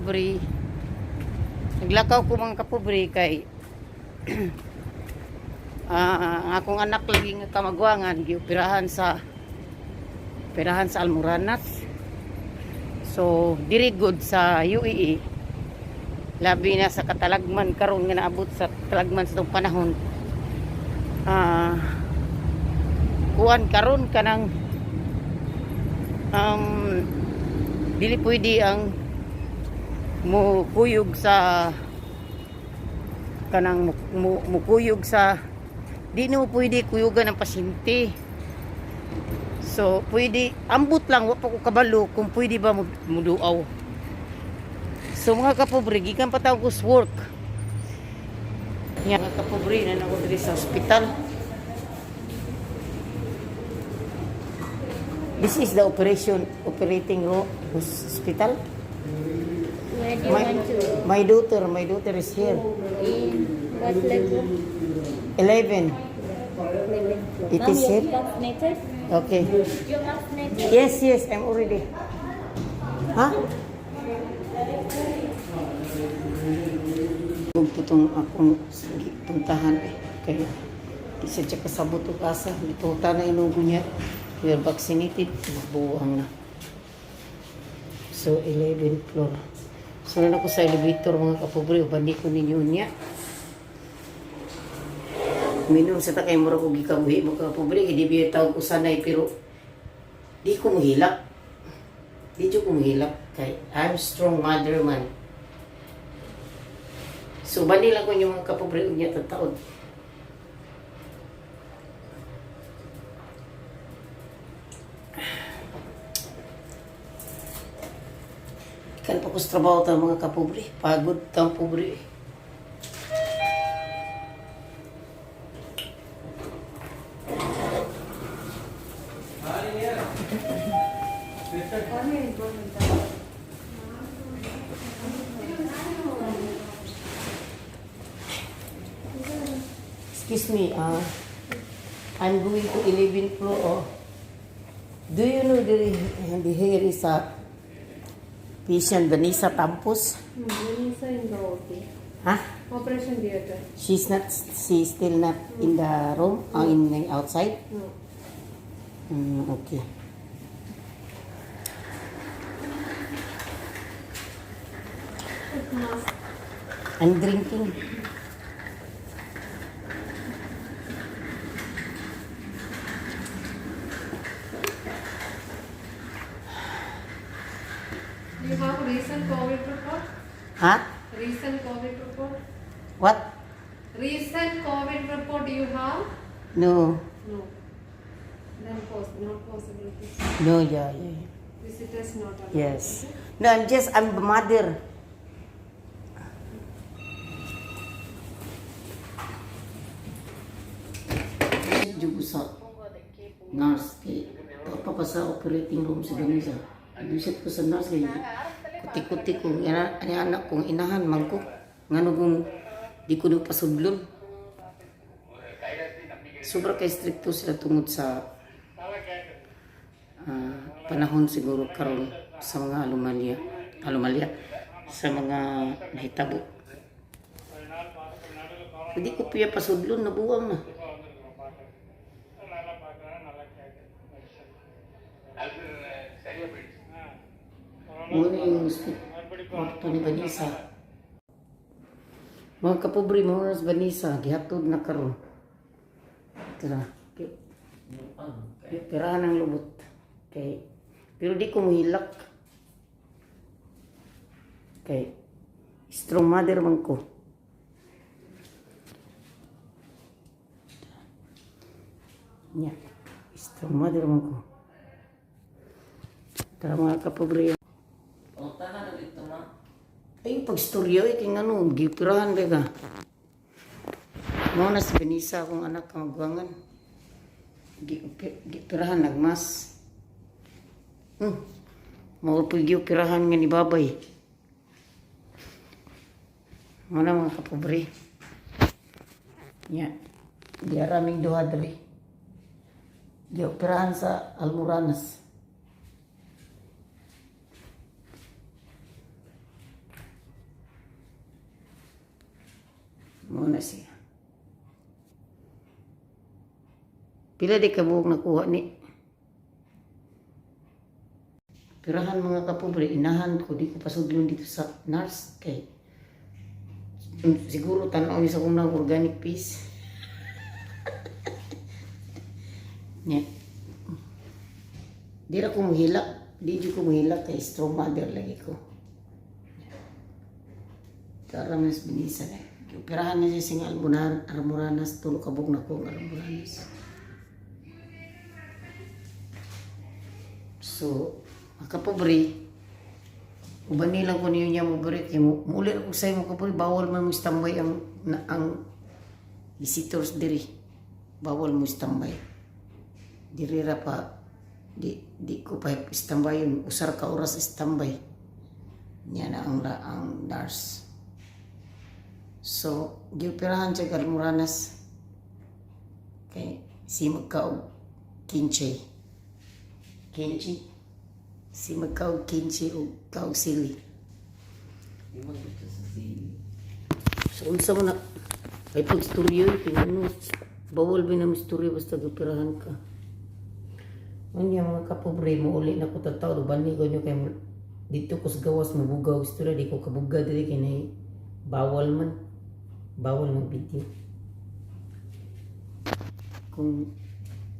Kapobre. Naglakaw ko, mga kapobre, kay ang akong anak lagi nga kamagwangan gioperahan sa Almoranas. So diri good sa UAE, labi na sa katalagman karon nga naabot sa katalagman sa itong panahon. Kuan karon kanang dili pwede ang mukuyog sa kanang mukuyog sa, di na mo pwede kuyugan ng pasyente. So pwede, ambot lang, wa pa ko kabalo kung pwede ba muduaw. So mga kapobre, gikan pa tawag ko sa work nya, mga kapobre, na ako diri sa ospital. This is the operating room hospital. Where do you My, want to? my daughter is here. In what level? 11. 11. It Ma'am, is you're here? vaccinated? Okay. You're vaccinated? Yes, I'm already. Ha? Kung itong akong puntahan eh. Kaya di sa siya kasabot og asa. Ituta na inugo niya. We are vaccinated. Buwang na. So, 11 floor. So, na ako sa elevator, mga kapobre. Uban ko ninyo niya. Minom sa takay mura ko gikabuhi, mga kapobre. Hindi biya tawag ko sanay pero di ko muhilak. Di ko muhilak. Kay I'm strong mother man. So, bani lang ko yung mga kapobre unya tataod. Ikan pa ko sa trabaho ta, mga kapobre. Pagod ta, pobre. Excuse me, I'm going to 11 floor. Oh. Do you know the here is a patient Vanessa Tampos? Vanessa in the OT. Huh? Operation theater. She's not, she's still not in the room, in the outside? No. Okay. Mask. I'm drinking. Do you have recent COVID report? Huh? Recent COVID report? What? Recent COVID report do you have? No. No. Then not possible to No, yeah. Visitors not allowed. Yes. No, I'm the mother. Jugo sa nurse kay pa pa sa operating room sa Vanessa. Visit ko sa nurse kay kuti-kuti kong ina, ani anak kong inahan man ko. Ngano kung di ko do pasudlon. Sobra kay strikto sila tungod sa panahon siguro karon sa mga anomalya, anomalya sa mga nahitabo. Hindi ko piya pasudlon, nabuwang na. Muna yung kwarto ni Vanessa. Mga kapobre, mga si Vanessa, gihatod na karon. Tara. Pirahan ang lubot. Kay, pero di ko muhilak. Kay, strong mother man ko. Nya, strong mother man ko. Tara, mga kapobre. O, tanan na dito, ma. Ay, pagstorya eh, kay ngano, gipirahan ba ka? Mao na si Vanessa, akong anak kamagwangan. Gipirahan nagmas. Mao po gipirahan nga ni babay. Mao na, mga kapobre. Nya, di araming duha dali. Gioperahan sa Almoranas. Muna siya. Pila di ka buok nakuha ni? Pirahan, mga kapobre, inahan ko, di ko pasudlon dito sa nurse kay siguro tanaw niya sa kong ng organic piece. Nya. Di ra ko muhilak, di jud ko muhilak kay strong mother lagi ko. Tara mas binisa na. Operahan na siya sing almunan, armoranas, tulo ka buok na ko ang armoranas. So, mga kapobre, uban nilang ko niyo niya mo bari kay mo muli ako sa imo, kapobre, bawal man mo standby ang na, ang visitors diri. Bawal mo standby. Diri ra pa di di ko pa standby yun usar ka oras standby. Niya na ang nurse. So, gioperahan siya almoranas kay simag ka og kinchay. Kimchi. Simag ka og kimchi o ka og sili. Di man gusto sa sili. So unsa mo na ay pag istorya kay bawal ba na istorya basta gioperahan ka. Unya, mga kapobre, mo uli na ko tataw bani ko nyo kay dito ko sa gawas mabugaw istorya, di ko kabuga diri kay nay bawal man bawal mag video. Kung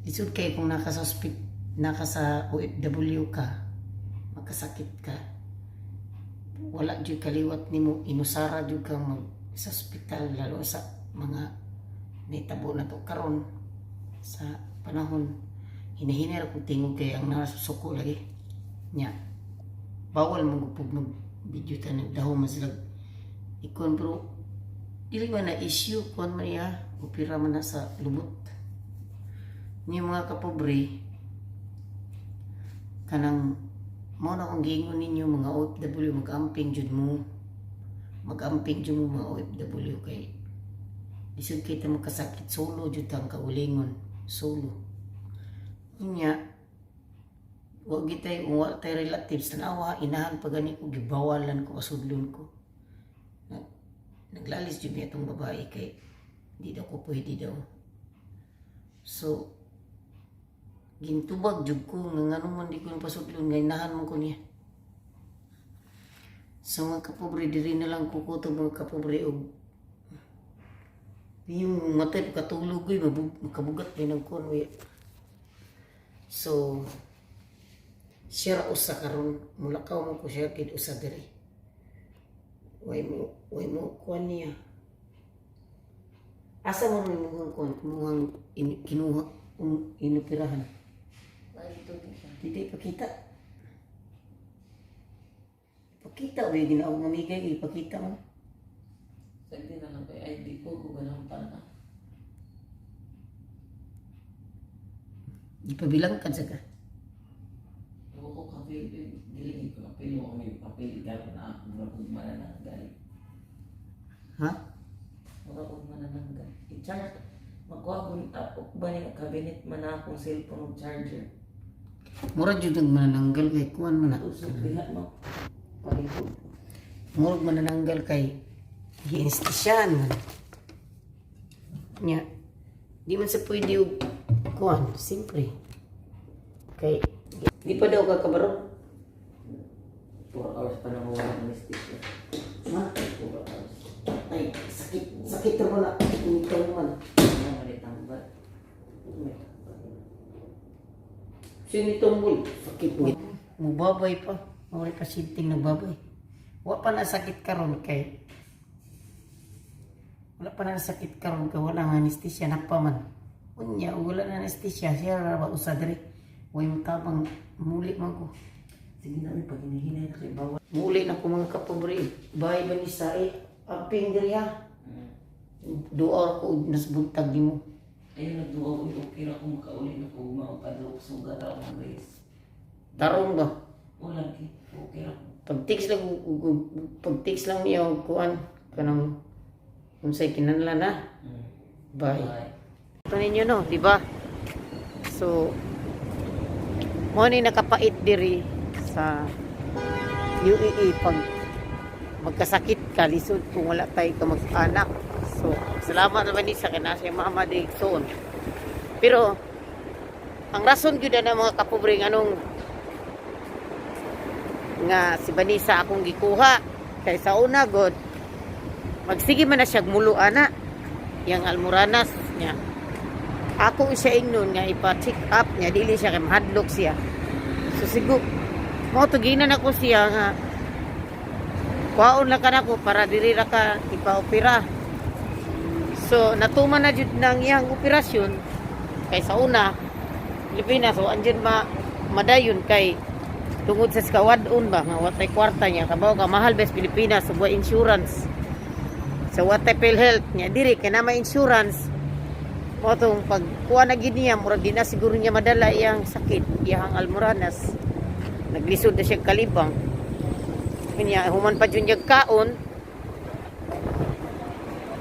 isud kay kung naka sa hospital, naka sa OFW ka, makasakit ka, wala jud kaliwat nimo, inusara jud ka mag sa ospital, lalo sa mga nitabo na to karon sa panahon. Hinahinay ra kog tingog kay ang nurse suko lagi nya. Bawal mo gupog mag video ta, nagdaho man sila ikon, pero dili man na issue, kuan man niya, opera man na sa lubot niya, mga kapobre. Kanang mao na akong giingon ninyo, mga OFW, mag-amping jud mo, mag-amping jud mo, mga OFW, kay lisod kita magkasakit, solo jud ang kaulingon, solo. Unya wa gitay wa tay relatives. Tanawa, inahan pa gani ko, gibawalan ko, asudlon ko. Naglalis jud niya itong babae kay di daw ko pwede daw. So gintubag jud ko nga ngano man di ko pasudlon nga inahan man ko niya. So mga kapobre, diri na lang ko kutob, mga kapobre, og yung matay pagkatulog ko, makabugat din ang kuan. So siya ra usa karon, mulakaw mo ko siya kid usa diri. Way mo kuan niya. Asa mo rin imong kuan kumuhang in, kinuha inoperahan? Ay, ito siya. Dili ipakita. Ipakita ba yung ginaog mamigay, ipakita mo. Sagdi na lang kay ID ko kung ganun pa na. Ipabilang ka sa ka. Ako ko kapil, dili ko kapil mo may papel gapon na ako mura kog manananggal. Ha? Mura kog manananggal. I-charge makuha ko ako ba ni cabinet man na akong cellphone ug charger. Mura jud ang manananggal kay kuan man na. Usog diha no. Palihog. Murag manananggal kay gi-anesthesiyan man. Nya, di man sa pwede og kuan, siyempre. Kay di pa daw ka kabaro. 4 hours pa na mawala ng anesthesia. Ha? 4 hours. Ay, sakit, sakit ra na. Ikaw man. Ano man tambal. May tambal. Sinitumbol. Sakit mo. Mubabay pa. Mawala pasyenteng nagbabay. Wa pa na sakit karon kay wala pa na sakit karon kay wala nga anesthesia na pa man. Unya, wala na anesthesia siya ra ba usa diri. Way tabang muli man ko. Sige na, pag hinihinay na kay bawal. Muli na ko, mga kapobre. Bye ba ni sa eh. Amping diri ha. Duar ko og nas buntag nimo. Ayun, nagduwa ko, okay ra ko makauli na ko, mapadlok sugat ako ng race. Tarong ba? Wala, okay ra ko. Pag text lang niya og kuan kanang unsay kinahanglan na. Bye. Bye. Ito ninyo no, di ba? So mo ni nakapait diri sa UAE pag magkasakit ka, lisod kung wala tayo ka mag-anak. So, salamat naman ni sa kay naa siya mama di igsoon. Pero ang rason gyud na mga kapobre anong nga si Vanessa akong gikuha kay sa una god magsige man na siya mulo ana yang almoranas niya. Ako siya ingnon nga ipa-check up niya, dili siya kay mahadlok siya. So sigo mo to ginan ako siya nga kuhaon lang ka nako para dili ra ka ipa-opera. So natuman na jud nang iyang operasyon kay sa una Pilipinas, so andyan ma madayon kay tungod sa skawadon ba nga watay kwarta niya, kabaw ka mahal bes Pilipinas, so wa insurance, sa watay PhilHealth niya. Diri kay na may insurance mo tong pagkuha na gid niya, murag di na siguro niya madala iyang sakit, iyang almoranas. Naglisod na siya kalibang niya, human pa jud niya kaon,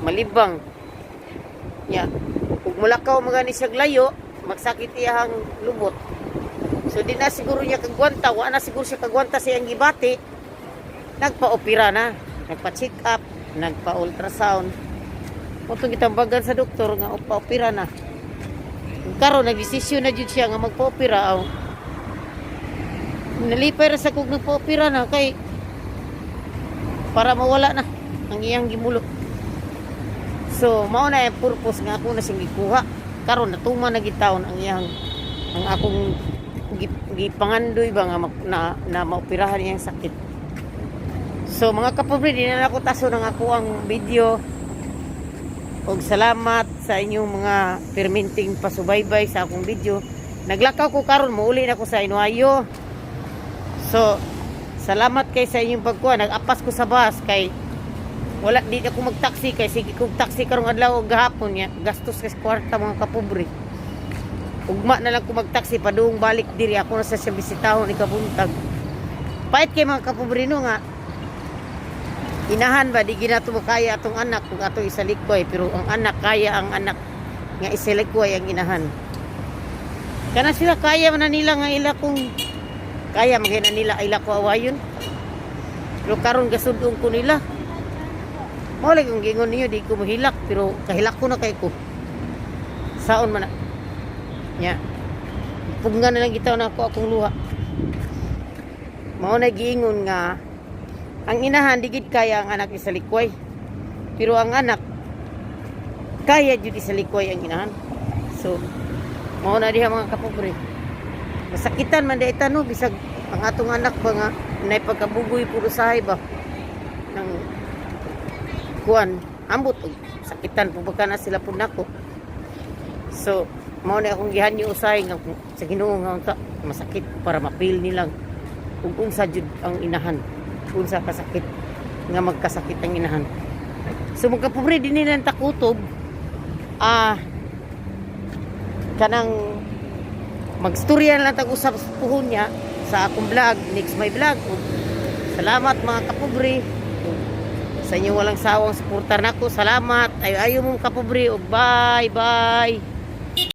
malibang niya. Ug mulakaw mga ni siya layo, magsakit iyang lubot. So di na siguro niya kagwanta, wa na siguro siya kagwanta sa iyang gibati. Nagpa-opera na, nagpa-check up, nagpa-ultrasound. Mutong gitambagan sa doktor nga pa-opera na. Ug karon nagdesisyon na jud siya nga magpa-opera aw. Nalipay ra sa kog nagpa-opera na kay para mawala na ang iyang gimulo. So, mao na ang purpose nga ako na siyang gikuha. Karon natuman na gid taon ang iyang ang akong gipangandoy ba nga na maoperahan iyang sakit. So mga kapobre, di na ako taso ng ako ang video. Og salamat sa inyong mga perminting pasubaybay sa akong video. Naglakaw ko karon, muuli na ko sa Inuayo. So, salamat kay sa inyong pagkuha. Nag-apas ko sa bus kay wala di ako magtaxi kay sige kog taxi karong adlaw og gahapon niya gastos kay kwarta, mga kapobre. Ugma na lang ko magtaxi padung balik diri, ako na sa siya bisitahon ikabuntag. Pait kay mga kapobre no nga inahan ba di ginato mo kaya atong anak kung ato isalikway, pero ang anak kaya, ang anak nga isalikway ang inahan. Kana sila kaya man na nila nga ila kung kaya magina nila ila ko awayon, pero karon gasudong ko nila. Mao lagi kung gingon niyo di ko mahilak, pero kahilak ko na kay ko. Saon man na. Nya. Pugna na lang gitaw na ako akong luha. Mao na giingon nga ang inahan di gid kaya ang anak isalikway. Pero ang anak kaya jud isalikway ang inahan. So mao na diha, mga kapobre. Masakitan man diay no bisag ang atong anak ba nga nay pagkabugoy puro sahay ba nang kuan ambot og sakitan po baka na sila pud nako. So mao na akong gihanyo usahay nga sa Ginoo nga unta masakit para mapil nilang ug unsa jud ang inahan, unsa kasakit nga magkasakit ang inahan. So mga kapobre, di nila takutob, kanang magstorya na lang tag usap sa puhon niya sa akong vlog, next my vlog. Ug salamat, mga kapobre, ug sa inyong walang sawang suporta nako. Salamat ayo ayo mong kapobre ug bye bye.